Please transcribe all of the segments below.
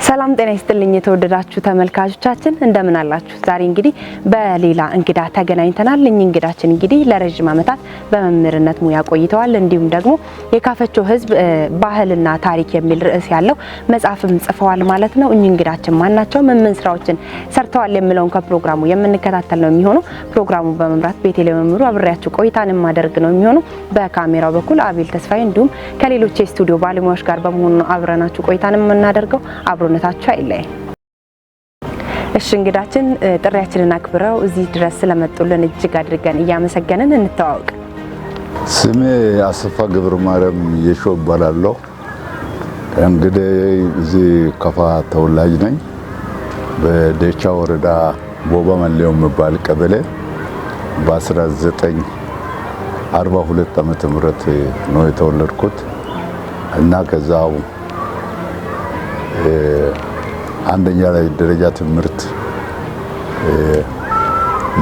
ሰላም ጤና ይስጥልኝ የተወደዳችሁ ተመልካቾቻችን፣ እንደምን አላችሁ? ዛሬ እንግዲህ በሌላ እንግዳ ተገናኝተናል። እኚህ እንግዳችን እንግዲህ ለረጅም ዓመታት በመምህርነት ሙያ ቆይተዋል። እንዲሁም ደግሞ የካፈቾ ሕዝብ ባህልና ታሪክ የሚል ርዕስ ያለው መጽሐፍም ጽፈዋል ማለት ነው። እኚህ እንግዳችን ማን ናቸው? ምን ምን ስራዎችን ሰርተዋል የሚለውን ከፕሮግራሙ የምንከታተል ነው የሚሆነው። ፕሮግራሙን በመምራት ቤተልሔም መምህሩ አብሬያችሁ ቆይታን የማደርግ ነው የሚሆነው። በካሜራው በኩል አቤል ተስፋዬ እንዲሁም ከሌሎች የስቱዲዮ ባለሙያዎች ጋር በመሆኑ ነው አብረናችሁ ቆይታን የምናደርገው። አብሮነታችሁ አይለየን። እሺ፣ እንግዳችን ጥሪያችንን አክብረው እዚህ ድረስ ስለመጡልን እጅግ አድርገን እያመሰገንን እንተዋወቅ። ስሜ አሰፋ ገብረ ማርያም የሾ እባላለሁ። እንግዲህ እዚህ ከፋ ተወላጅ ነኝ። በደቻ ወረዳ ቦባ መሌው የሚባል ቀበሌ በ1942 ዓመተ ምህረት ነው የተወለድኩት እና ከዛው አንደኛ ላይ ደረጃ ትምህርት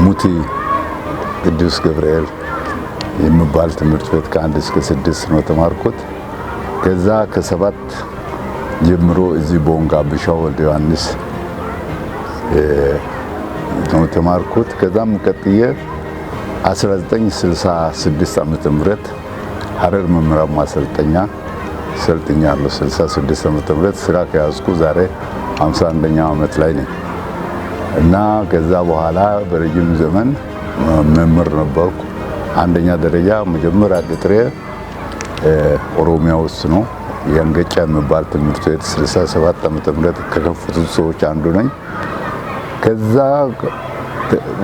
ሙቲ ቅዱስ ገብርኤል የሚባል ትምህርት ቤት ከ1 እስከ 6 ነው የተማርኩት። ከዛ ከ7 ጀምሮ እዚህ ቦንጋ ቢሻው ወልደ ዮሐንስ ነው የተማርኩት። ከዛም ቀጥዬ 1966 ዓመተ ምህረት ሀረር መምህራን ማሰልጠኛ ሰልጥኛለሁ። 66 ዓመተ ምህረት ስራ ከያዝኩ ዛሬ 51ኛው ዓመት ላይ ነኝ እና ከዛ በኋላ በረጅም ዘመን መምህር ነበርኩ። አንደኛ ደረጃ መጀመሪያ ቅጥሬ ኦሮሚያ ውስጥ ነው። የአንገጫ የሚባል ትምህርት ቤት 67 ዓመተ ምህረት ከከፈቱት ሰዎች አንዱ ነኝ። ከዛ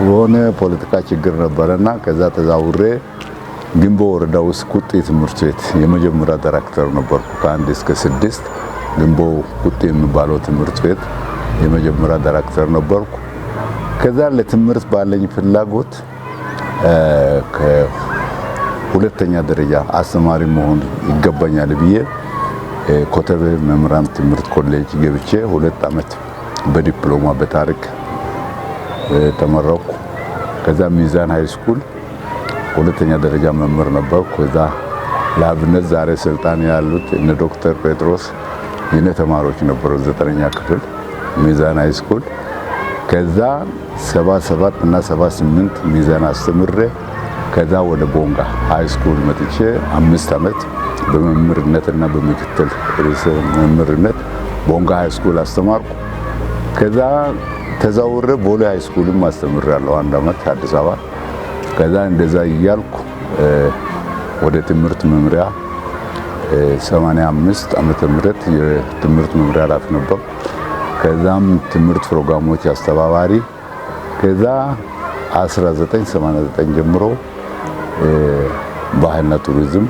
የሆነ ፖለቲካ ችግር ነበረና ከዛ ተዛውሬ ግንቦ ወረዳ ውስጥ ቁጤ ትምህርት ቤት የመጀመሪያ ዳይሬክተር ነበርኩ። ከ1 እስከ 6 ግንቦ ቁጤ የሚባለው ትምህርት ቤት የመጀመሪያ ዳይሬክተር ነበርኩ። ከዛ ለትምህርት ባለኝ ፍላጎት ከሁለተኛ ደረጃ አስተማሪ መሆን ይገባኛል ብዬ ኮተቤ መምህራን ትምህርት ኮሌጅ ገብቼ 2 ዓመት በዲፕሎማ በታሪክ ተመረቅኩ። ከዛ ሚዛን high school ሁለተኛ ደረጃ መምህር ነበርኩ። ከዛ ለአብነት ዛሬ ስልጣን ያሉት እነ ዶክተር ጴጥሮስ የኔ ተማሪዎች ነበሩ፣ ዘጠነኛ ክፍል ሚዛን high school። ከዛ 77 እና 78 ሚዛን አስተምሬ ከዛ ወደ ቦንጋ high school መጥቼ 5 ዓመት በመምህርነትና በምክትል ርዕሰ መምህርነት ቦንጋ high school አስተማርኩ። ከዛ ተዛውሬ ቦሌ high school ም አስተምሬያለሁ አንድ ዓመት አዲስ አበባ። ከዛ እንደዛ እያልኩ ወደ ትምህርት መምሪያ 85 ዓመተ ምህረት የትምህርት መምሪያ ኃላፊ ነበርኩ። ከዛም ትምህርት ፕሮግራሞች አስተባባሪ፣ ከዛ 1989 ጀምሮ ባህልና ቱሪዝም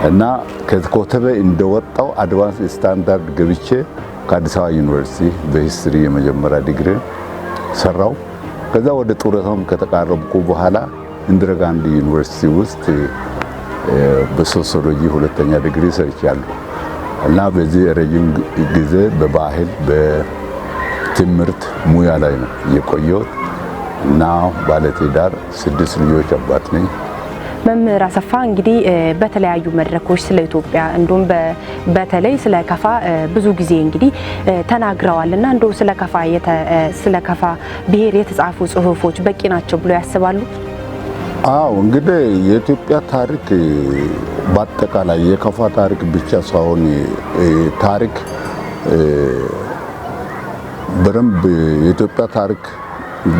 እና ከኮተቤ እንደወጣው advanced standard ገብቼ ከአዲስ አበባ ዩኒቨርሲቲ በ history የመጀመሪያ ዲግሪ ሰራው። ከዛ ወደ ጡረታም ከተቃረብኩ በኋላ ኢንዲራ ጋንዲ ዩኒቨርሲቲ ውስጥ በሶሲዮሎጂ ሁለተኛ ዲግሪ ሰርቻለሁ እና በዚህ ረጅም ጊዜ በባህል በትምህርት ሙያ ላይ ነው የቆየሁት እና ባለትዳር፣ ስድስት ልጆች አባት ነኝ። መምህር አሰፋ፣ እንግዲህ በተለያዩ መድረኮች ስለ ኢትዮጵያ እንዲሁም በተለይ ስለ ከፋ ብዙ ጊዜ እንግዲህ ተናግረዋል እና እንደው ስለ ከፋ ብሔር የተጻፉ ጽሁፎች በቂ ናቸው ብሎ ያስባሉ? አዎ፣ እንግዲህ የኢትዮጵያ ታሪክ በአጠቃላይ የከፋ ታሪክ ብቻ ሳይሆን ታሪክ በደንብ የኢትዮጵያ ታሪክ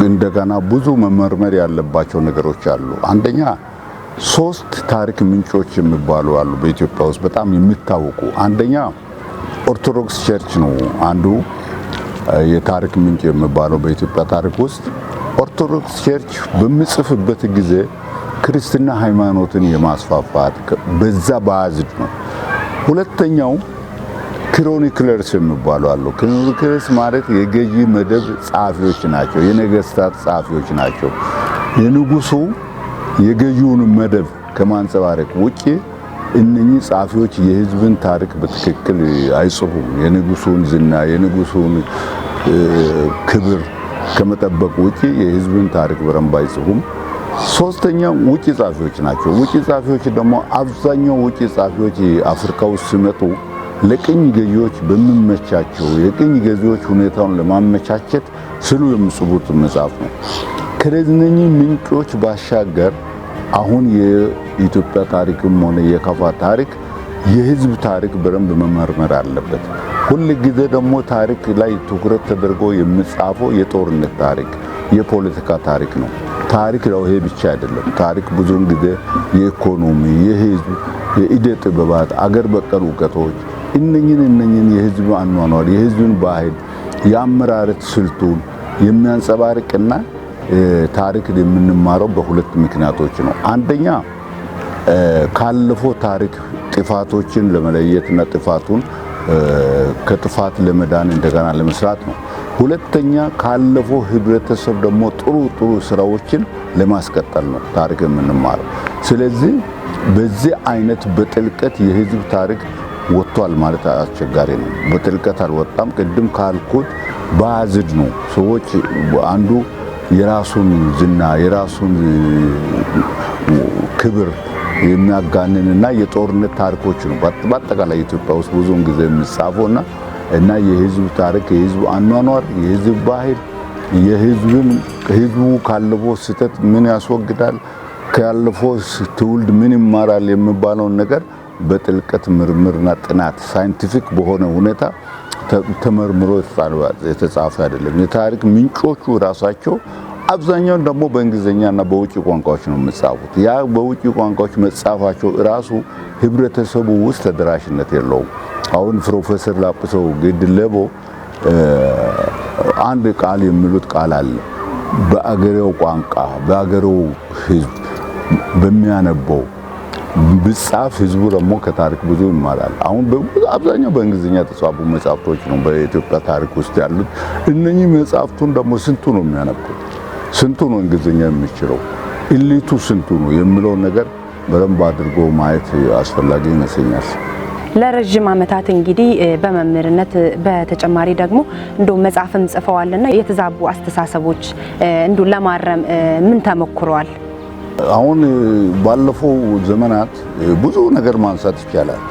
እንደገና ብዙ መመርመር ያለባቸው ነገሮች አሉ። አንደኛ ሶስት ታሪክ ምንጮች የሚባሉ አሉ በኢትዮጵያ ውስጥ በጣም የሚታወቁ። አንደኛ Orthodox Church ነው አንዱ የታሪክ ምንጭ የሚባለው በኢትዮጵያ ታሪክ ውስጥ። Orthodox Church በሚጽፍበት ጊዜ ክርስትና ሃይማኖትን የማስፋፋት በዛ based ነው። ሁለተኛው chroniclers የሚባሉ አሉ። Chroniclers ማለት የገዢ መደብ ጸሐፊዎች ናቸው፣ የነገስታት ጸሐፊዎች ናቸው። የንጉሱ የገዢውን መደብ ከማንጸባረቅ ውጪ እነኚህ ጸሐፊዎች የህዝብን ታሪክ በትክክል አይጽፉም። የንጉሱን ዝና፣ የንጉሱን ክብር ከመጠበቅ ውጪ የህዝብን ታሪክ በደንብ አይጽፉም። ሶስተኛው ውጭ ጸሐፊዎች ናቸው። ውጭ ጸሐፊዎች ደግሞ አብዛኛው ውጭ ጸሐፊዎች አፍሪካ ውስጥ ሲመጡ ለቅኝ ገዢዎች በሚመቻቸው የቅኝ ገዢዎች ሁኔታውን ለማመቻቸት ስሉ የሚጽፉት መጽሐፍ ነው። ከእነኚህ ምንጮች ባሻገር አሁን የኢትዮጵያ ታሪክም ሆነ የከፋ ታሪክ የህዝብ ታሪክ በደንብ መመርመር አለበት። ሁል ጊዜ ደግሞ ታሪክ ላይ ትኩረት ተደርጎ የሚጻፈው የጦርነት ታሪክ፣ የፖለቲካ ታሪክ ነው። ታሪክ ነው ይሄ ብቻ አይደለም። ታሪክ ብዙውን ጊዜ የኢኮኖሚ፣ የህዝብ፣ የእደ ጥበባት፣ አገር በቀል እውቀቶች እነኝን የህዝብ አኗኗር፣ የህዝብን ባህል፣ የአመራረት ስልቱን የሚያንጸባርቅና ታሪክ የምንማረው በሁለት ምክንያቶች ነው። አንደኛ ካለፈው ታሪክ ጥፋቶችን ለመለየትና ጥፋቱን ከጥፋት ለመዳን እንደገና ለመስራት ነው። ሁለተኛ ካለፈው ህብረተሰብ ደግሞ ጥሩ ጥሩ ስራዎችን ለማስቀጠል ነው ታሪክ የምንማረው። ስለዚህ በዚህ አይነት በጥልቀት የህዝብ ታሪክ ወጥቷል ማለት አስቸጋሪ ነው። በጥልቀት አልወጣም። ቅድም ካልኩት ባዝድ ነው። ሰዎች አንዱ የራሱን ዝና የራሱን ክብር የሚያጋንንና የጦርነት ታሪኮች ነው በአጠቃላይ ኢትዮጵያ ውስጥ ብዙውን ጊዜ የሚጻፈውና እና የህዝብ ታሪክ፣ የህዝብ አኗኗር፣ የህዝብ ባህል፣ የህዝብን ህዝቡ ካለፈው ስህተት ምን ያስወግዳል፣ ካለፈው ትውልድ ምን ይማራል የሚባለውን ነገር በጥልቀት ምርምርና ጥናት scientific በሆነ ሁኔታ ተመርምሮ የተጻፈ አይደለም። የታሪክ ምንጮቹ ራሳቸው አብዛኛውን ደግሞ በእንግሊዝኛና በውጭ ቋንቋዎች ነው የሚጻፉት። ያ በውጭ ቋንቋዎች መጻፋቸው ራሱ ህብረተሰቡ ውስጥ ተደራሽነት የለውም። አሁን ፕሮፌሰር ላጲሶ ጊዲሌቦ አንድ ቃል የሚሉት ቃል አለ። በአገሬው ቋንቋ በአገሬው ህዝብ በሚያነበው ብጻፍ ህዝቡ ደግሞ ከታሪክ ብዙ ይማራል። አሁን አብዛኛው በእንግሊዝኛ የተጻፉ መጽሐፍቶች ነው በኢትዮጵያ ታሪክ ውስጥ ያሉት። እነኚህ መጽሐፍቱን ደግሞ ስንቱ ነው የሚያነቡት? ስንቱ ነው እንግሊዝኛ የሚችለው? elite ኡ ስንቱ ነው የሚለውን ነገር በደንብ አድርጎ ማየት አስፈላጊ ይመስለኛል። ለረጅም ዓመታት እንግዲህ በመምህርነት በተጨማሪ ደግሞ እንዶ መጽሐፍም ጽፈዋልና የተዛቡ አስተሳሰቦች እንዶ ለማረም ምን ተሞክሯል? አሁን ባለፈው ዘመናት ብዙ ነገር ማንሳት ይቻላል።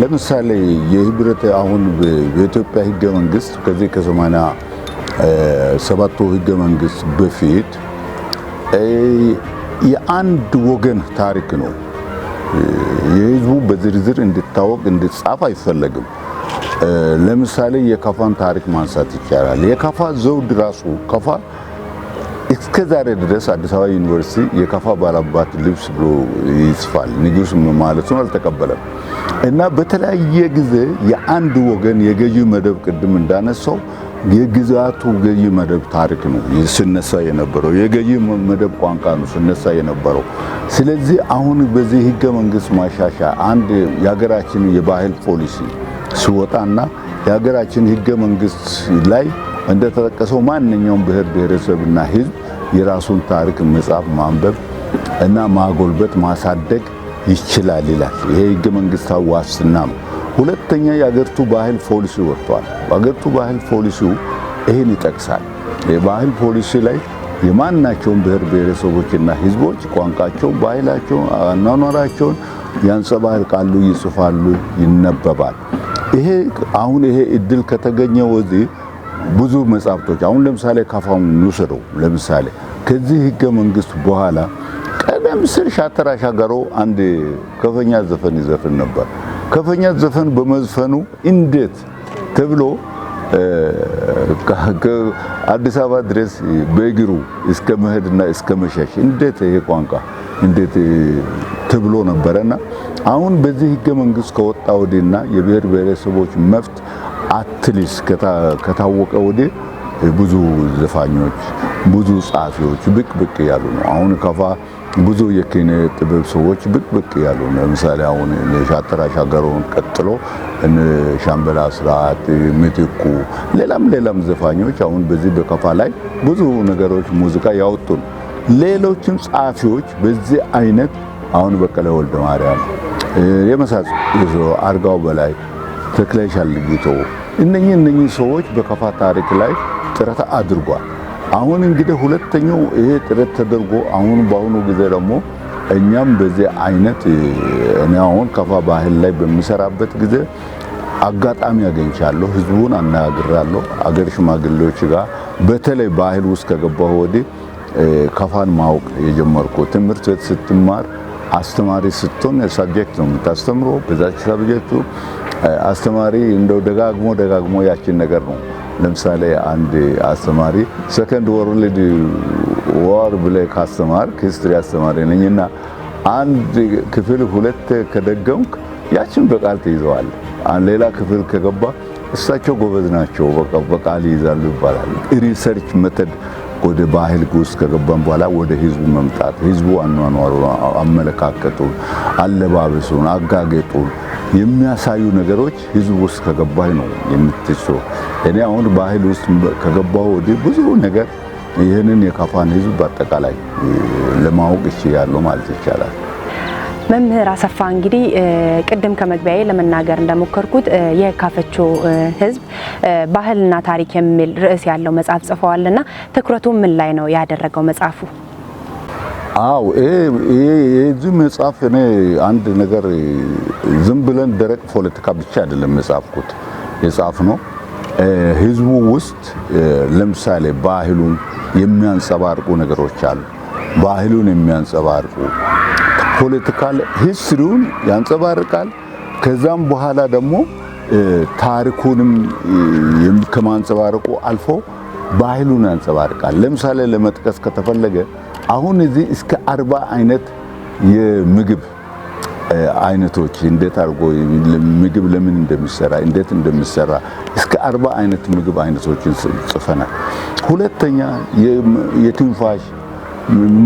ለምሳሌ የህብረት አሁን በኢትዮጵያ ህገ መንግስት ከዚህ ከ87ቱ ህገ መንግስት በፊት የአንድ ወገን ታሪክ ነው። የህዝቡ በዝርዝር እንዲታወቅ እንዲጻፍ አይፈለግም። ለምሳሌ የከፋን ታሪክ ማንሳት ይቻላል። የከፋ ዘውድ ራሱ ከፋ እስከ ዛሬ ድረስ አዲስ አበባ ዩኒቨርሲቲ የከፋ ባላባት ልብስ ብሎ ይጽፋል። ንጉስ ማለቱን አልተቀበለም። እና በተለያየ ጊዜ የአንድ ወገን የገዢ መደብ ቅድም እንዳነሳው የግዛቱ ገዢ መደብ ታሪክ ነው ስነሳ የነበረው፣ የገዢ መደብ ቋንቋ ነው ስነሳ የነበረው። ስለዚህ አሁን በዚህ ህገ መንግስት ማሻሻያ አንድ የሀገራችን የባህል ፖሊሲ ሲወጣና የሀገራችን ህገ መንግስት ላይ እንደተጠቀሰው ማንኛውም ብሔር ብሔረሰብና ህዝብ የራሱን ታሪክ መጻፍ፣ ማንበብ እና ማጎልበት ማሳደግ ይችላል ይላል። ይሄ ህገ መንግስታዊ ዋስትና ነው። ሁለተኛ የአገሪቱ ባህል ፖሊሲ ወጥቷል። በአገሪቱ ባህል ፖሊሲው ይህን ይጠቅሳል። የባህል ፖሊሲ ላይ የማናቸውን ብሔር ብሔረሰቦችና ህዝቦች ቋንቋቸውን፣ ባህላቸውን፣ አኗኗራቸውን ያንጸባርቃሉ፣ ይጽፋሉ፣ ይነበባል። ይሄ አሁን ይሄ እድል ከተገኘ ወዲህ ብዙ መጽሐፍቶች አሁን ለምሳሌ ከፋውን እንውሰደው። ለምሳሌ ከዚህ ህገ መንግስት በኋላ ቀደም ሲል ሻተራ ሻገሮ አንድ ከፈኛ ዘፈን ይዘፍን ነበር። ከፈኛ ዘፈን በመዝፈኑ እንዴት ተብሎ አዲስ አበባ ድረስ በእግሩ እስከ መሄድና እስከ መሸሽ እንዴት ይሄ ቋንቋ እንዴት ተብሎ ነበረና አሁን በዚህ ህገ መንግስት ከወጣ ወዲህና የብሔር ብሔረሰቦች መብት at least ከታወቀ ወዲህ ብዙ ዘፋኞች ብዙ ጸሐፊዎች ብቅ ብቅ ያሉ ነው። አሁን ከፋ ብዙ የኪነ ጥበብ ሰዎች ብቅ ብቅ ያሉ ነው። ለምሳሌ አሁን ሻተራ ሻገሮን ቀጥሎ ሻምበል አስራት፣ ምትኩ፣ ሌላም ሌላም ዘፋኞች አሁን በዚህ በከፋ ላይ ብዙ ነገሮች ሙዚቃ ያወጡ ነው። ሌሎችም ጸሐፊዎች በዚህ አይነት አሁን በቀለ ወልደ ማርያም የመሳሰሉ አርጋው በላይ፣ ተክላይ ሻልጊቶ እነኚህ ሰዎች በከፋ ታሪክ ላይ ጥረት አድርጓል። አሁን እንግዲህ ሁለተኛው ይሄ ጥረት ተደርጎ አሁን በአሁኑ ጊዜ ደግሞ እኛም በዚህ አይነት እኔ አሁን ከፋ ባህል ላይ በሚሰራበት ጊዜ አጋጣሚ አግኝቻለሁ። ህዝቡን አነጋግራለሁ። አገር ሽማግሌዎች ጋር በተለይ ባህል ውስጥ ከገባሁ ወዲህ ከፋን ማወቅ የጀመርኩ። ትምህርት ቤት ስትማር አስተማሪ ስትሆን subject ነው የምታስተምረው። በዛች subject ኡ አስተማሪ እንደው ደጋግሞ ደጋግሞ ያችን ነገር ነው። ለምሳሌ አንድ አስተማሪ Second World War ብለህ ካስተማርክ፣ history አስተማሪ ነኝና፣ አንድ ክፍል ሁለት ከደገምክ ያችን በቃል ትይዘዋለህ። ሌላ ክፍል ከገባ እሳቸው ጎበዝ ናቸው፣ በቃ በቃል ይይዛሉ ይባላል። Research method ወደ ባህል ውስጥ ከገባን በኋላ ወደ ህዝቡ መምጣት፣ ህዝቡ አኗኗሩ፣ አመለካከቱን፣ አለባበሱን፣ አጋጌጡን የሚያሳዩ ነገሮች ህዝቡ ውስጥ ከገባህ ነው የምትችለው። እኔ አሁን ባህል ውስጥ ከገባሁ ወዲህ ብዙ ነገር ይህንን የካፋን ህዝብ በአጠቃላይ ለማወቅ እችላለሁ ማለት ይቻላል። መምህር አሰፋ፣ እንግዲህ ቅድም ከመግቢያዬ ለመናገር እንደሞከርኩት የካፈቾ ህዝብ ባህልና ታሪክ የሚል ርዕስ ያለው መጽሐፍ ጽፈዋልና ትኩረቱ ምን ላይ ነው ያደረገው መጽሐፉ? አው፣ ይሄ የዚህ መጽሐፍ እኔ አንድ ነገር ዝም ብለን ደረቅ ፖለቲካ ብቻ አይደለም የጻፍኩት፣ የጻፍነው። ህዝቡ ውስጥ ለምሳሌ ባህሉን የሚያንጸባርቁ ነገሮች አሉ። ባህሉን የሚያንጸባርቁ፣ political history ውን ያንጸባርቃል። ከዛም በኋላ ደግሞ ታሪኩንም ከማንጸባረቁ አልፎ ባህሉን ያንጸባርቃል። ለምሳሌ ለመጥቀስ ከተፈለገ አሁን እዚህ እስከ 40 አይነት የምግብ አይነቶች፣ እንዴት አድርጎ ምግብ ለምን እንደሚሰራ፣ እንዴት እንደሚሰራ እስከ 40 አይነት ምግብ አይነቶችን ጽፈናል። ሁለተኛ የትንፋሽ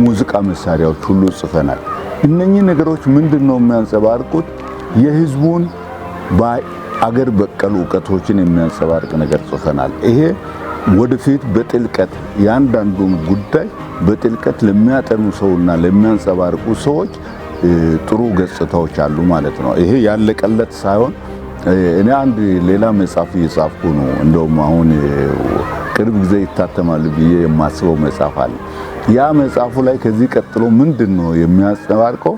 ሙዚቃ መሳሪያዎች ሁሉ ጽፈናል። እነኚህ ነገሮች ምንድን ነው የሚያንጸባርቁት? የህዝቡን አገር በቀል እውቀቶችን የሚያንጸባርቅ ነገር ጽፈናል። ይሄ ወደፊት በጥልቀት የአንዳንዱን ጉዳይ በጥልቀት ለሚያጠኑ ሰውና ለሚያንጸባርቁ ሰዎች ጥሩ ገጽታዎች አሉ ማለት ነው። ይሄ ያለቀለት ሳይሆን እኔ አንድ ሌላ መጽሐፍ እየጻፍኩ ነው። እንደውም አሁን ቅርብ ጊዜ ይታተማል ብዬ የማስበው መጽሐፍ አለ። ያ መጽሐፉ ላይ ከዚህ ቀጥሎ ምንድን ነው የሚያንጸባርቀው?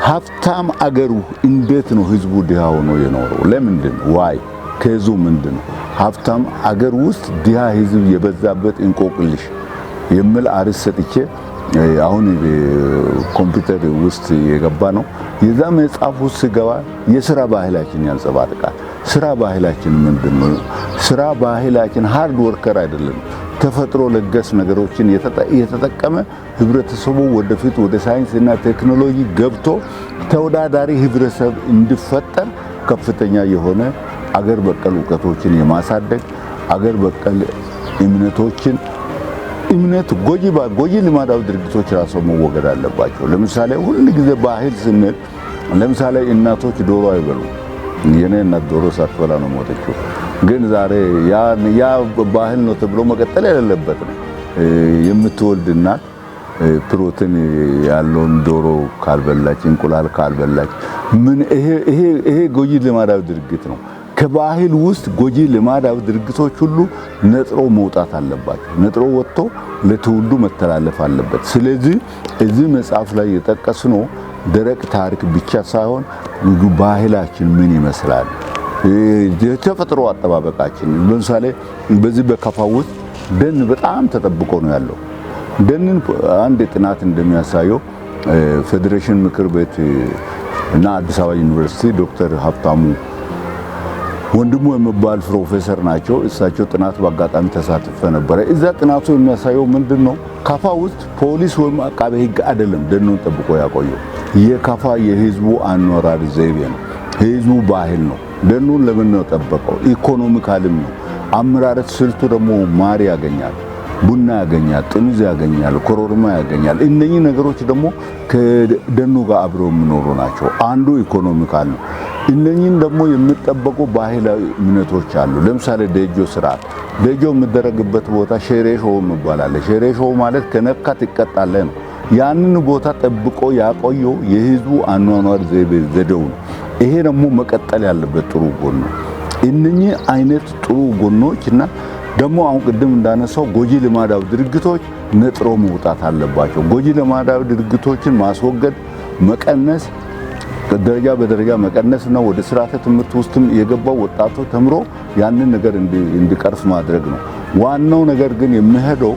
ሀብታም አገሩ እንዴት ነው ህዝቡ ድሃ ሆኖ የኖረው? ለምንድን ነው? Why ከዙ ምንድን ነው? ሀብታም አገር ውስጥ ድሃ ህዝብ የበዛበት እንቆቅልሽ የሚል አርዕስት ሰጥቼ አሁን ኮምፒውተር ውስጥ የገባ ነው። የዛ መጽሐፍ ውስጥ ስገባ የስራ ባህላችን ያንጸባርቃል። ስራ ባህላችን ምንድን ነው? ስራ ባህላችን hard worker አይደለም። ተፈጥሮ ለገስ ነገሮችን የተጠቀመ ህብረተሰቡ ወደፊት ወደ ሳይንስ እና ቴክኖሎጂ ገብቶ ተወዳዳሪ ህብረተሰብ እንዲፈጠር ከፍተኛ የሆነ አገር በቀል እውቀቶችን የማሳደግ፣ አገር በቀል እምነቶችን፣ እምነት ጎጂ ልማዳዊ ድርጊቶች ራሱ መወገድ አለባቸው። ለምሳሌ ሁል ጊዜ ባህል ስንል ለምሳሌ እናቶች ዶሮ አይበሉ። የኔ እናት ዶሮ ሳትበላ ነው ሞተችው። ግን ዛሬ ያ ባህል ነው ተብሎ መቀጠል የሌለበት ነው። የምትወልድ እናት ፕሮቲን ያለውን ዶሮ ካልበላች፣ እንቁላል ካልበላች ምን ይሄ ጎጂ ልማዳዊ ድርጊት ነው። ከባህል ውስጥ ጎጂ ልማዳዊ ድርጊቶች ሁሉ ነጥሮ መውጣት አለባቸው። ነጥሮ ወጥቶ ለትውልዱ መተላለፍ አለበት። ስለዚህ እዚህ መጽሐፍ ላይ የጠቀስነው ደረቅ ታሪክ ብቻ ሳይሆን ባህላችን ምን ይመስላል፣ የተፈጥሮ አጠባበቃችን፣ ለምሳሌ በዚህ በከፋ ውስጥ ደን በጣም ተጠብቆ ነው ያለው። ደንን አንድ ጥናት እንደሚያሳየው ፌዴሬሽን ምክር ቤት እና አዲስ አበባ ዩኒቨርሲቲ ዶክተር ሀብታሙ ወንድሙ የሚባል ፕሮፌሰር ናቸው። እሳቸው ጥናት በአጋጣሚ ተሳትፈ ነበረ። እዛ ጥናቱ የሚያሳየው ምንድን ነው? ካፋ ውስጥ ፖሊስ ወይም አቃቤ ሕግ አይደለም ደኑን ጠብቆ ያቆየው። የካፋ የህዝቡ አኗኗር ዘይቤ ነው። የህዝቡ ባህል ነው። ደኑን ለምን ነው ጠበቀው? Economical ም ነው። አመራረት ስልቱ ደግሞ ማር ያገኛል፣ ቡና ያገኛል፣ ጥምዝ ያገኛል፣ ኮሮሪማ ያገኛል። እነኚህ ነገሮች ደግሞ ከደኑ ጋር አብረው የሚኖሩ ናቸው። አንዱ economical ነው። እነኚህን ደግሞ የሚጠበቁ ባህላዊ እምነቶች አሉ። ለምሳሌ ደጆ ስርዓት፣ ደጆ የሚደረግበት ቦታ ሼሬሾ የሚባል አለ። ሼሬሾ ማለት ከነካ ትቀጣለህ ነው። ያንን ቦታ ጠብቆ ያቆየው የህዝቡ አኗኗር ዘይቤ ዘዴው ነው። ይሄ ደግሞ መቀጠል ያለበት ጥሩ ጎን ነው። እነኚህ አይነት ጥሩ ጎኖች እና ደግሞ አሁን ቅድም እንዳነሳው ጎጂ ልማዳዊ ድርጊቶች ነጥሮ መውጣት አለባቸው። ጎጂ ልማዳዊ ድርጊቶችን ማስወገድ፣ መቀነስ ደረጃ በደረጃ መቀነስ ነው። ወደ ስርዓተ ትምህርት ውስጥም የገባው ወጣቱ ተምሮ ያንን ነገር እንዲቀርፍ ማድረግ ነው። ዋናው ነገር ግን የሚሄደው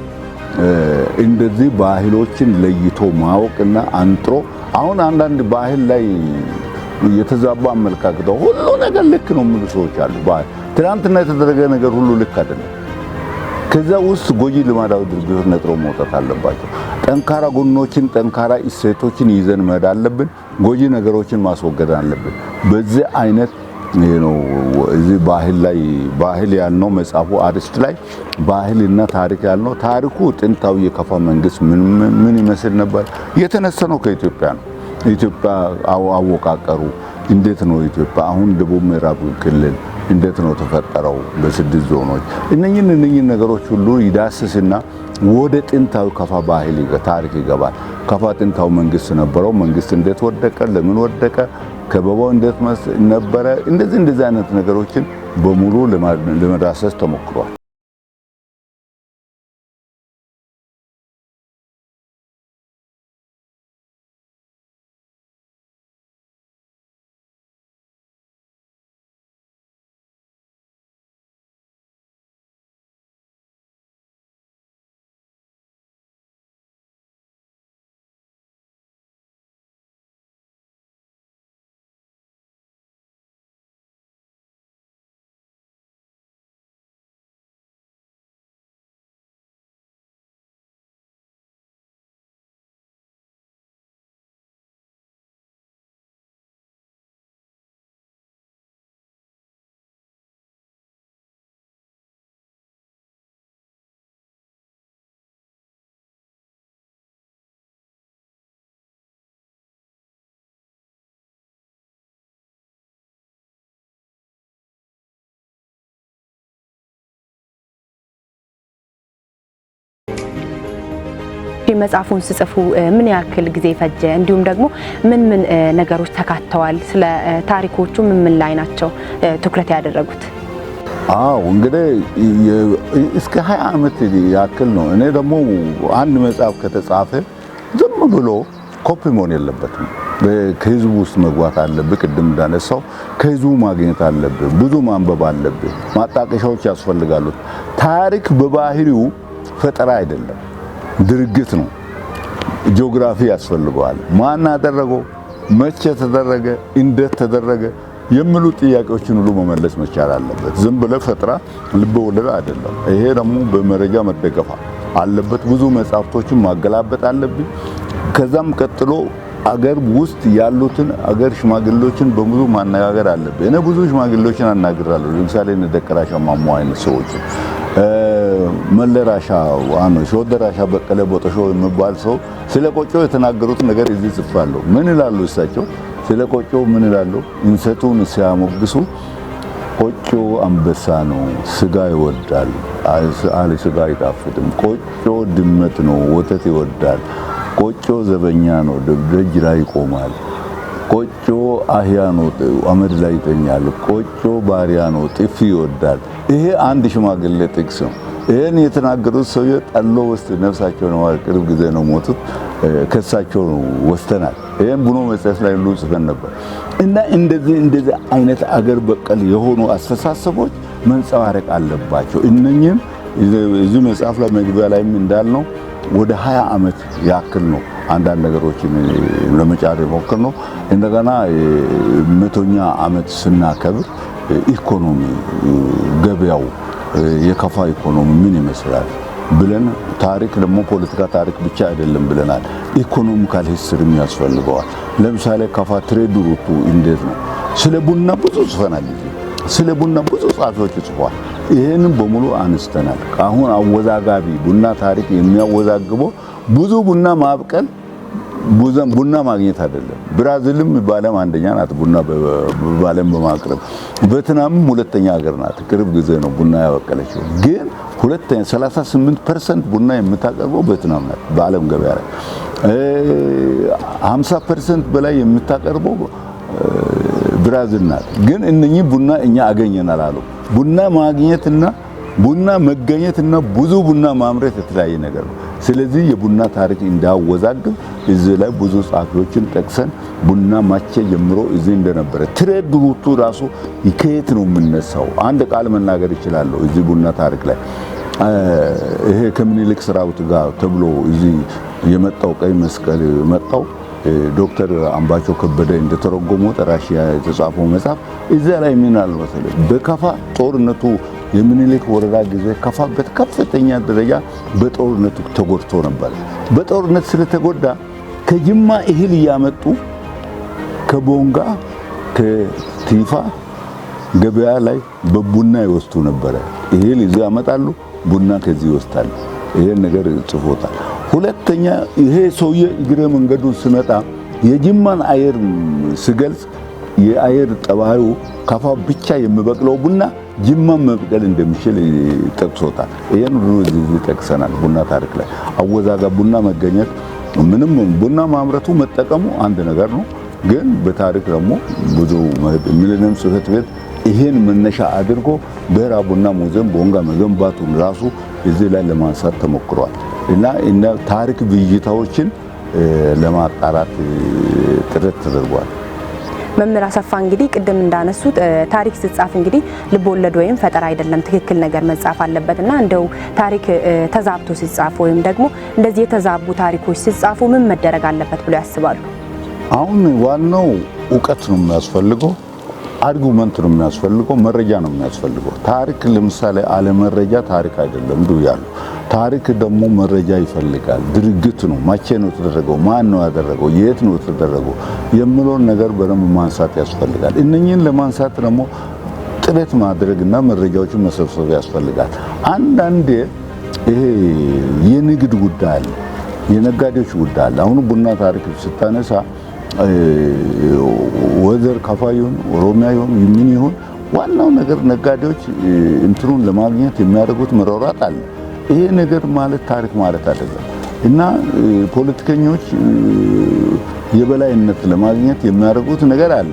እንደዚህ ባህሎችን ለይቶ ማወቅና አንጥሮ፣ አሁን አንዳንድ ባህል ላይ የተዛባ አመለካከት፣ ሁሉ ነገር ልክ ነው የሚሉ ሰዎች አሉ። ባህል ትናንትና የተደረገ ነገር ሁሉ ልክ አይደለም። ከዛ ውስጥ ጎጂ ልማዳዊ ድርጊቶች ነጥሮ መውጣት አለባቸው። ጠንካራ ጎኖችን፣ ጠንካራ እሴቶችን ይዘን መሄድ አለብን። ጎጂ ነገሮችን ማስወገድ አለብን። በዚህ አይነት ነው እዚህ ባህል ላይ፣ ባህል ያልነው መጽሐፉ አርዕስት ላይ ባህልና ታሪክ ያልነው፣ ታሪኩ ጥንታዊ የከፋ መንግስት ምን ምን ይመስል ነበር፣ የተነሳ ነው ከኢትዮጵያ ነው። ኢትዮጵያ አወቃቀሩ እንዴት ነው? ኢትዮጵያ አሁን ደቡብ ምዕራብ ክልል እንዴት ነው ተፈጠረው? በስድስት ዞኖች እነኝን ነገሮች ሁሉ ይዳስስና ወደ ጥንታዊ ከፋ ባህል ታሪክ ይገባል። ከፋ ጥንታዊ መንግስት ነበረው። መንግስት እንዴት ወደቀ? ለምን ወደቀ? ከበባው እንዴት ነበረ? እንደዚህ አይነት ነገሮችን በሙሉ ለመዳሰስ ተሞክሯል። መጽሐፉን ስጽፉ ምን ያክል ጊዜ ፈጀ? እንዲሁም ደግሞ ምን ምን ነገሮች ተካተዋል? ስለ ታሪኮቹ ምን ምን ላይ ናቸው ትኩረት ያደረጉት? አዎ፣ እንግዲህ እስከ 20 ዓመት ያክል ነው። እኔ ደግሞ አንድ መጽሐፍ ከተጻፈ ዝም ብሎ ኮፒ መሆን የለበትም። ከህዝቡ ውስጥ መግባት አለብህ። ቅድም እንዳነሳው ከህዝቡ ማግኘት አለብህ። ብዙ ማንበብ አለብህ። ማጣቀሻዎች ያስፈልጋሉ። ታሪክ በባህሪው ፈጠራ አይደለም፣ ድርጊት ነው። ጂኦግራፊ ያስፈልገዋል። ማን አደረገው፣ መቼ ተደረገ፣ እንዴት ተደረገ የሚሉ ጥያቄዎችን ሁሉ መመለስ መቻል አለበት። ዝም ብለህ ፈጥራ ልብ ወለድ አይደለም። ይሄ ደግሞ በመረጃ መደገፍ አለበት። ብዙ መጽሐፍቶችን ማገላበጥ አለብኝ። ከዛም ቀጥሎ አገር ውስጥ ያሉትን አገር ሽማግሌዎችን በሙሉ ማነጋገር አለብኝ። እኔ ብዙ ሽማግሌዎችን አናግራለሁ። ለምሳሌ እነ ደቀራሻ ማሞ አይነት ሰዎችን፣ መለራሻ ዋኖ ሾደራሻ በቀለ ቦጦሾ የሚባል ሰው ስለ ቆጮ የተናገሩት ነገር እዚህ ጽፋለሁ። ምን ይላሉ እሳቸው? ስለ ቆጮ ምን ይላሉ? እንሰቱን ሲያሞግሱ ቆጮ አንበሳ ነው፣ ስጋ ይወዳል፣ አለ ስጋ አይጣፍጥም። ቆጮ ድመት ነው፣ ወተት ይወዳል። ቆጮ ዘበኛ ነው፣ ደጅ ላይ ይቆማል። ቆጮ አህያ ነው፣ አመድ ላይ ይተኛል። ቆጮ ባሪያ ነው፣ ጥፊ ይወዳል። ይሄ አንድ ሽማግሌ ጥቅስ ነው። ይሄን የተናገሩት ሰውዬ ጠሎ ውስጥ ነፍሳቸው ነው፣ ቅርብ ጊዜ ነው ሞቱት። ከሳቸው ነው ወስተናል። ይሄን ቡኖ መጽሔት ላይ ሁሉ ጽፈን ነበር። እና እንደዚህ እንደዚህ አይነት አገር በቀል የሆኑ አስተሳሰቦች መንጸባረቅ አለባቸው። እነኚህም እዚህ መጽሐፍ ላይ መግቢያ ላይም እንዳልነው ወደ 20 ዓመት ያክል ነው አንዳንድ ነገሮችን ለመጫር የሞከርነው። እንደገና 100ኛ ዓመት ስናከብር ኢኮኖሚ ገበያው፣ የከፋ ኢኮኖሚ ምን ይመስላል ብለን፣ ታሪክ ደግሞ ፖለቲካ ታሪክ ብቻ አይደለም ብለናል። Economical history ም ያስፈልገዋል። ለምሳሌ ከፋ trade route ኡ እንዴት ነው? ስለ ቡና ብዙ ጽፈናል። ስለ ቡና ብዙ ጸሐፊዎች ጽፈዋል። ይሄንን በሙሉ አንስተናል። አሁን አወዛጋቢ ቡና ታሪክ የሚያወዛግበው ብዙ ቡና ማብቀል ቡና ማግኘት አይደለም። ብራዚልም በዓለም አንደኛ ናት ቡና በዓለም በማቅረብ፣ ቬትናምም ሁለተኛ ሀገር ናት። ቅርብ ጊዜ ነው ቡና ያበቀለችው። ግን ሁለተኛ 38% ቡና የምታቀርበው ቬትናም ናት በዓለም ገበያ ላይ። 50% በላይ የምታቀርበው ብራዚል ናት። ግን እነኚህ ቡና እኛ አገኘናል አሉ። ቡና ማግኘትና ቡና መገኘትና ብዙ ቡና ማምረት የተለያየ ነገር ነው። ስለዚህ የቡና ታሪክ እንዳያወዛግብ እዚህ ላይ ብዙ ጸሐፊዎችን ጠቅሰን ቡና መቼ ጀምሮ እዚህ እንደነበረ trade route ኡ ራሱ ከየት ነው የምነሳው? አንድ ቃል መናገር ይችላለሁ እዚህ ቡና ታሪክ ላይ ይሄ ከምኒልክ ሰራዊት ጋር ተብሎ እዚህ የመጣው ቀይ መስቀል መጣው ዶክተር አምባቸው ከበደ እንደተረጎመው ራሽያ የተጻፈው መጽሐፍ እዚያ ላይ ምን አለ መሰለህ፣ በከፋ ጦርነቱ የምኒልክ ወረራ ጊዜ ከፋ በከፍተኛ ደረጃ በጦርነቱ ተጎድቶ ነበር። በጦርነት ስለተጎዳ ከጅማ እህል እያመጡ ከቦንጋ ከቲፋ ገበያ ላይ በቡና ይወስዱ ነበረ። እህል ይዘው ያመጣሉ፣ ቡና ከዚህ ይወስዳሉ። ይሄን ነገር ጽፎታል። ሁለተኛ ይሄ ሰውዬ እግረ መንገዱን ስመጣ የጅማን አየር ስገልጽ የአየር ጠባዩ ከፋ ብቻ የሚበቅለው ቡና ጅማን መብቀል እንደሚችል ጠቅሶታል። ይሄን ሁሉ እዚህ ጠቅሰናል። ቡና ታሪክ ላይ አወዛጋ ቡና መገኘት ምንም ቡና ማምረቱ መጠቀሙ አንድ ነገር ነው። ግን በታሪክ ደግሞ ብዙ ሚሊኒየም ጽሕፈት ቤት ይሄን መነሻ አድርጎ ብሔራዊ ቡና ሙዚየም ቦንጋ መገንባቱን ራሱ እዚህ ላይ ለማንሳት ተሞክሯል። እና ታሪክ ብይታዎችን ለማጣራት ጥረት ተደርጓል። መምህር አሰፋ እንግዲህ ቅድም እንዳነሱት ታሪክ ሲጻፍ እንግዲህ ልቦለድ ወይም ፈጠራ አይደለም፣ ትክክል ነገር መጻፍ አለበትና እንደው ታሪክ ተዛብቶ ሲጻፍ ወይም ደግሞ እንደዚህ የተዛቡ ታሪኮች ሲጻፉ ምን መደረግ አለበት ብሎ ያስባሉ? አሁን ዋናው እውቀት ነው የሚያስፈልገው፣ argument ነው የሚያስፈልገው፣ መረጃ ነው የሚያስፈልገው። ታሪክ ለምሳሌ አለ መረጃ ታሪክ አይደለም ያሉ። ታሪክ ደግሞ መረጃ ይፈልጋል። ድርጊት ነው፣ መቼ ነው የተደረገው፣ ማን ነው ያደረገው፣ የት ነው የተደረገው የሚለውን ነገር በደንብ ማንሳት ያስፈልጋል። እነኚህን ለማንሳት ደግሞ ጥረት ማድረግና መረጃዎችን መሰብሰብ ያስፈልጋል። አንዳንዴ ይሄ የንግድ ጉዳይ አለ፣ የነጋዴዎች ጉዳይ አለ። አሁን ቡና ታሪክ ስታነሳ whether ከፋ ይሁን ኦሮሚያ ይሁን ምን ይሁን ዋናው ነገር ነጋዴዎች እንትኑን ለማግኘት የሚያደርጉት መሯሯጥ አለ። ይሄ ነገር ማለት ታሪክ ማለት አይደለም። እና ፖለቲከኞች የበላይነት ለማግኘት የሚያደርጉት ነገር አለ።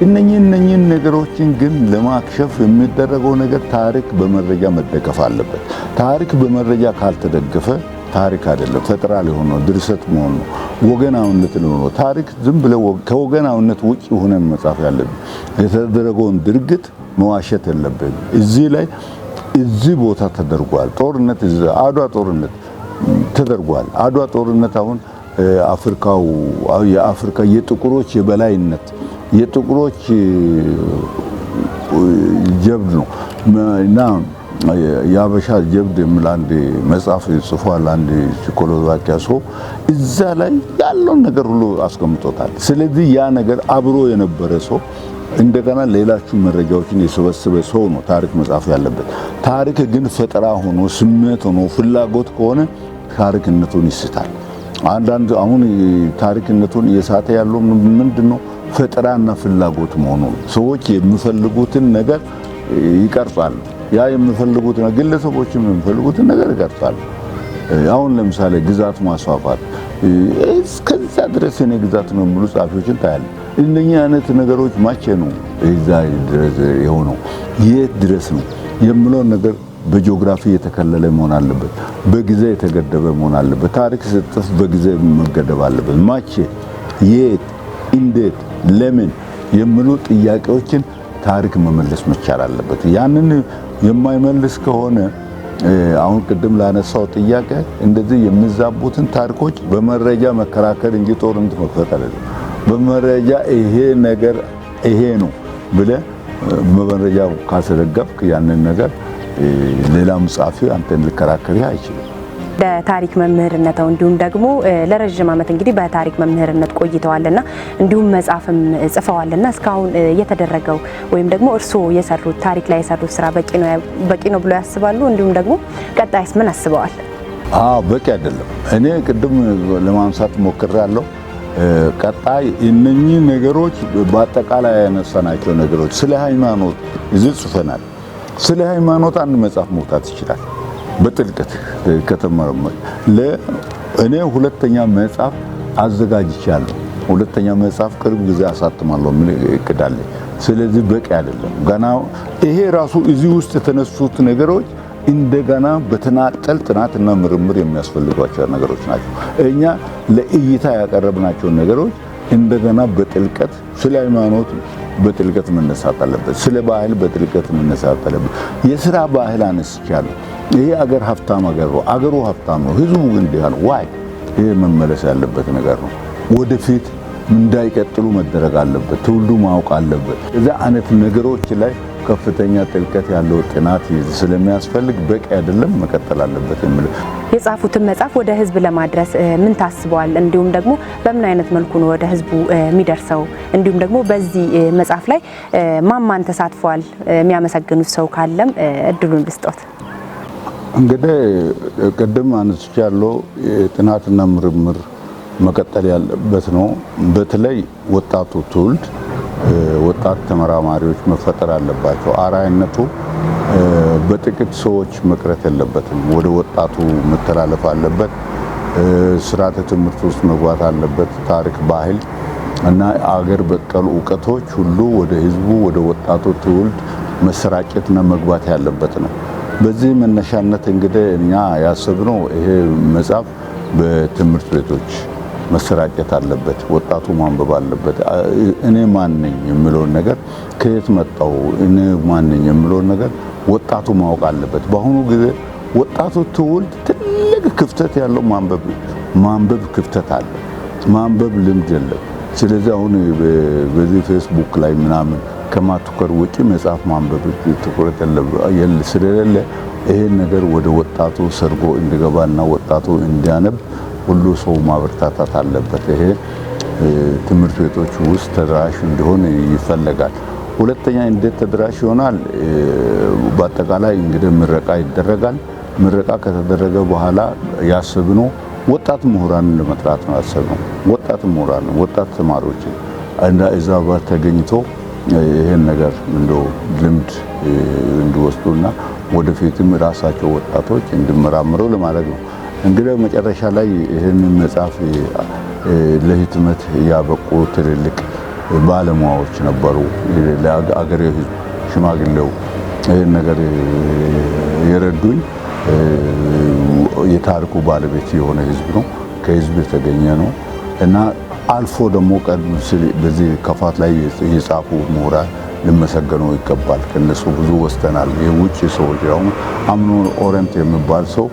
እነኚህን ነገሮችን ግን ለማክሸፍ የሚደረገው ነገር ታሪክ በመረጃ መደገፍ አለበት። ታሪክ በመረጃ ካልተደገፈ ታሪክ አይደለም፣ ፈጠራ ሊሆን ነው፣ ድርሰት መሆን ነው፣ ወገናዊነት ሊሆን ነው። ታሪክ ዝም ብለው ከወገናዊነት ውጭ ሆነን መጻፍ ያለብን የተደረገውን ድርጊት መዋሸት የለብንም። እዚህ ላይ እዚህ ቦታ ተደርጓል ጦርነት፣ አድዋ ጦርነት ተደርጓል። አድዋ ጦርነት አሁን አፍሪካው የአፍሪካ የጥቁሮች የበላይነት የጥቁሮች ጀብድ ነው እና የሀበሻ ጀብድ የሚል አንድ መጽሐፍ ጽፏል። አንድ ቼኮስሎቫኪያ ሰው እዛ ላይ ያለውን ነገር ሁሉ አስቀምጦታል። ስለዚህ ያ ነገር አብሮ የነበረ ሰው እንደገና ሌላችሁ መረጃዎችን የሰበሰበ ሰው ነው ታሪክ መጻፍ ያለበት። ታሪክ ግን ፈጠራ ሆኖ ስሜት ሆኖ ፍላጎት ከሆነ ታሪክነቱን ይስታል። አንዳንድ አሁን ታሪክነቱን እየሳተ ያለው ምንድነው? ፈጠራና ፍላጎት መሆኑ ነው። ሰዎች የሚፈልጉትን ነገር ይቀርጻሉ። ያ የሚፈልጉት ግለሰቦችም የሚፈልጉትን ነገር ይቀርጻሉ። አሁን ለምሳሌ ግዛት ማስፋፋት እስከዛ ድረስ የኔ ግዛት ነው የሚሉ ጸሐፊዎችን ታያለህ። እነኛ አይነት ነገሮች መቼ ነው እዛ ድረስ የሆነው የት ድረስ ነው የሚለውን ነገር በጂኦግራፊ የተከለለ መሆን አለበት። በጊዜ የተገደበ መሆን አለበት። ታሪክ ሲጻፍ በጊዜ መገደብ አለበት። መቼ፣ የት፣ እንዴት፣ ለምን የሚሉ ጥያቄዎችን ታሪክ መመለስ መቻል አለበት። ያንን የማይመልስ ከሆነ አሁን ቅድም ላነሳው ጥያቄ እንደዚህ የሚዛቡትን ታሪኮች በመረጃ መከራከር እንጂ ጦርነት መክፈት አይደለም። በመረጃ ይሄ ነገር ይሄ ነው ብለህ በመረጃ ካስደገፍክ ያንን ነገር ሌላም ጸሐፊ አንተን ሊከራከርህ አይችልም። በታሪክ መምህርነት እንዲሁም ደግሞ ለረጅም ዓመት እንግዲህ በታሪክ መምህርነት ቆይተዋልና እንዲሁም መጽሐፍም ጽፈዋልና እስካሁን የተደረገው ወይም ደግሞ እርስዎ የሰሩት ታሪክ ላይ የሰሩት ስራ በቂ ነው ብሎ ያስባሉ? እንዲሁም ደግሞ ቀጣይስ ምን አስበዋል? አዎ በቂ አይደለም። እኔ ቅድም ለማንሳት ሞክሬያለሁ። ቀጣይ እነኚህ ነገሮች በአጠቃላይ ያነሳናቸው ነገሮች ስለ ሃይማኖት እዚህ ጽፈናል። ስለ ሃይማኖት አንድ መጽሐፍ መውጣት ይችላል በጥልቀት ከተመረመረ። እኔ ሁለተኛ መጽሐፍ አዘጋጅቻለሁ። ሁለተኛ መጽሐፍ ቅርብ ጊዜ አሳትማለሁ የሚል እቅድ አለኝ። ስለዚህ በቂ አይደለም ገና። ይሄ ራሱ እዚህ ውስጥ የተነሱት ነገሮች እንደገና በተናጠል ጥናትና ምርምር የሚያስፈልጓቸው ነገሮች ናቸው። እኛ ለእይታ ያቀረብናቸው ነገሮች እንደገና በጥልቀት ስለ ሃይማኖት በጥልቀት መነሳት አለበት። ስለ ባህል በጥልቀት መነሳት አለበት። የስራ ባህል አነስቻለሁ። ይሄ አገር ሀብታም አገር ነው። አገሩ ሀብታም ነው፣ ህዝቡ ግን ድሃ ነው። Why? ይሄ መመለስ ያለበት ነገር ነው። ወደፊት እንዳይቀጥሉ መደረግ አለበት። ትውልዱ ማወቅ አለበት። እዛ አይነት ነገሮች ላይ ከፍተኛ ጥልቀት ያለው ጥናት ስለሚያስፈልግ በቂ አይደለም፣ መቀጠል አለበት የሚል። የጻፉትን መጽሐፍ ወደ ህዝብ ለማድረስ ምን ታስበዋል? እንዲሁም ደግሞ በምን አይነት መልኩ ነው ወደ ህዝቡ የሚደርሰው? እንዲሁም ደግሞ በዚህ መጽሐፍ ላይ ማን ተሳትፏል? የሚያመሰግኑት ሰው ካለም እድሉን ልስጦት። እንግዲህ ቅድም አንስቻለሁ፣ ጥናትና ምርምር መቀጠል ያለበት ነው። በተለይ ወጣቱ ትውልድ፣ ወጣት ተመራማሪዎች መፈጠር አለባቸው። አርአያነቱ በጥቂት ሰዎች መቅረት የለበትም። ወደ ወጣቱ መተላለፍ አለበት። ስርዓተ ትምህርት ውስጥ መግባት አለበት። ታሪክ፣ ባህል እና አገር በቀል እውቀቶች ሁሉ ወደ ህዝቡ፣ ወደ ወጣቱ ትውልድ መሰራጨትና መግባት ያለበት ነው። በዚህ መነሻነት እንግዲህ እኛ ያሰብነው ይሄ መጽሐፍ በትምህርት ቤቶች መሰራጨት አለበት። ወጣቱ ማንበብ አለበት። እኔ ማን ነኝ የሚለውን ነገር፣ ከየት መጣው፣ እኔ ማን ነኝ የሚለውን ነገር ወጣቱ ማወቅ አለበት። በአሁኑ ጊዜ ወጣቱ ትውልድ ትልቅ ክፍተት ያለው ማንበብ ክፍተት አለ። ማንበብ ልምድ የለም። ስለዚህ አሁን በዚህ ፌስቡክ ላይ ምናምን ከማትኮር ውጪ መጽሐፍ ማንበብ ትኩረት ስለሌለ ይሄን ነገር ወደ ወጣቱ ሰርጎ እንዲገባና ወጣቱ እንዲያነብ ሁሉ ሰው ማበርታታት አለበት። ይሄ ትምህርት ቤቶች ውስጥ ተደራሽ እንዲሆን ይፈለጋል። ሁለተኛ እንዴት ተደራሽ ይሆናል? በአጠቃላይ እንግዲህ ምረቃ ይደረጋል። ምረቃ ከተደረገ በኋላ ያሰብነው ወጣት ምሁራንን ለመጥራት ነው ያሰብነው። ወጣት ምሁራን፣ ወጣት ተማሪዎችን እንዳ እዛ ጋር ተገኝቶ ይሄን ነገር እንደው ልምድ እንዲወስዱና ወደፊትም ራሳቸው ወጣቶች እንዲመራመሩ ለማድረግ ነው። እንግዲህ መጨረሻ ላይ ይህንን መጽሐፍ ለህትመት ያበቁ ትልልቅ ባለሙያዎች ነበሩ። ለአገሬው ሕዝብ፣ ሽማግሌው ይህን ነገር የረዱኝ የታሪኩ ባለቤት የሆነ ህዝብ ነው። ከህዝብ የተገኘ ነው እና አልፎ ደግሞ ቀደም ሲል በዚህ ከፋት ላይ የጻፉ ምሁራን ሊመሰገኑ ይገባል። ከነሱ ብዙ ወስደናል። የውጭ ሰዎች አሁን አምኖን ኦረንት የሚባል ሰው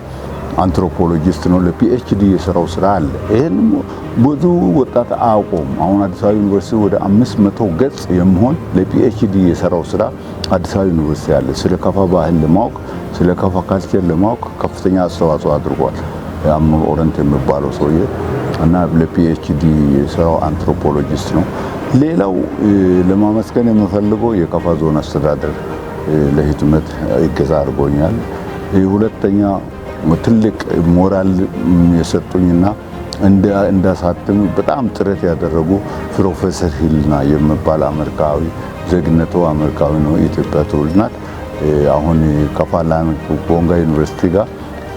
anthropologist ነው። ለ PhD የሰራው ስራ አለ። ይሄን ብዙ ወጣት አያውቀውም። አሁን አዲስ አበባ ዩኒቨርሲቲ ወደ 500 ገጽ የሚሆን ለ PhD የሰራው ስራ አዲስ አበባ ዩኒቨርሲቲ አለ። ስለ ከፋ ባህል ለማወቅ፣ ስለ ከፋ culture ለማወቅ ከፍተኛ አስተዋጽኦ አድርጓል። አምኖን ኦረንት የሚባለው ሰውዬ እና ለ PhD የሰራው anthropologist ነው። ሌላው ለማመስገን የምፈልገው የከፋ ዞን አስተዳደር ለህትመት እገዛ አድርጎኛል። ሁለተኛ ትልቅ ሞራል የሰጡኝና እንዳሳትም በጣም ጥረት ያደረጉ ፕሮፌሰር ሂልና የሚባል አሜሪካዊ፣ ዜግነቱ አሜሪካዊ ነው፣ የኢትዮጵያ ትውልድ ናት። አሁን ከፋ ቦንጋ ዩኒቨርሲቲ ጋር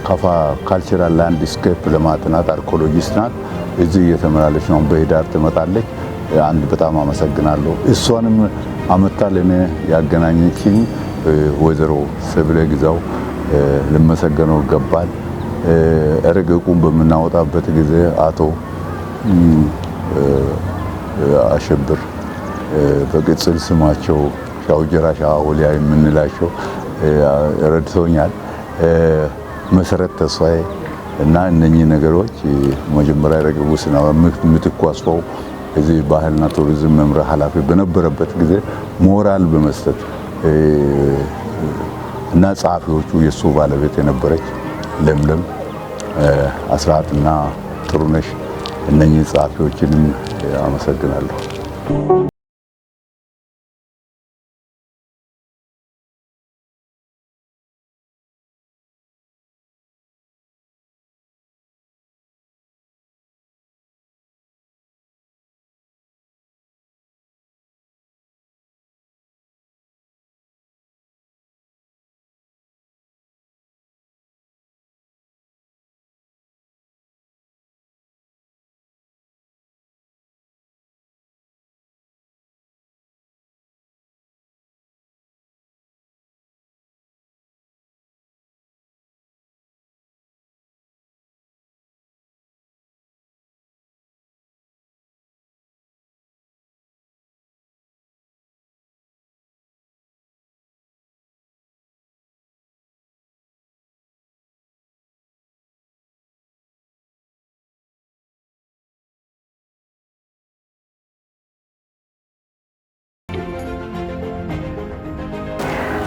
ከፋ cultural landscape ለማጥናት archaeologist ናት። እዚህ እየተመላለች ነው። በህዳር ትመጣለች። አንድ በጣም አመሰግናለሁ። እሷንም አመታ ለኔ ያገናኘችኝ ወይዘሮ ሰብለ ግዛው ልመሰገነው ይገባል። ረቂቁን በምናወጣበት ጊዜ አቶ አሸብር፣ በቅጽል ስማቸው ሻውጀራ ሻወሊያ የምንላቸው ረድተውኛል። መሰረት ተስፋዬ እና እነኚህ ነገሮች መጀመሪያ ረቂቁ ስናወራ ምትኩ አስፋው እዚህ ባህልና ቱሪዝም መምሪያ ኃላፊ በነበረበት ጊዜ ሞራል በመስጠት እና ጸሐፊዎቹ የእሱ ባለቤት የነበረች ለምለም አስራትና ጥሩነሽ፣ እነኚህ ጸሐፊዎችንም አመሰግናለሁ።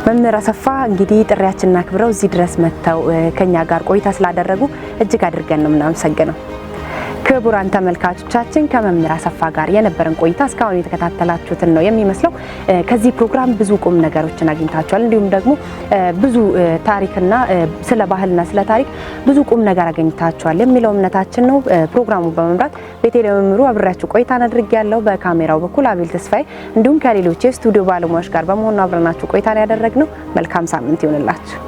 መምህር አሰፋ እንግዲህ ጥሪያችንን አክብረው እዚህ ድረስ መጥተው ከኛ ጋር ቆይታ ስላደረጉ እጅግ አድርገን ነው የምናመሰግነው። ክቡራን ተመልካቾቻችን፣ ከመምህር አሰፋ ጋር የነበረን ቆይታ እስካሁን የተከታተላችሁትን ነው የሚመስለው። ከዚህ ፕሮግራም ብዙ ቁም ነገሮችን አግኝታችኋል። እንዲሁም ደግሞ ብዙ ታሪክና ስለ ባህልና ስለ ታሪክ ብዙ ቁም ነገር አግኝታችኋል የሚለው እምነታችን ነው። ፕሮግራሙ በመምራት ቤተልሔም መምህሩ አብሬያችሁ ቆይታን አድርጌያለሁ። በካሜራው በኩል አቤል ተስፋዬ እንዲሁም ከሌሎች የስቱዲዮ ባለሙያዎች ጋር በመሆኑ አብረናችሁ ቆይታን ያደረግነው። መልካም ሳምንት ይሁንላችሁ።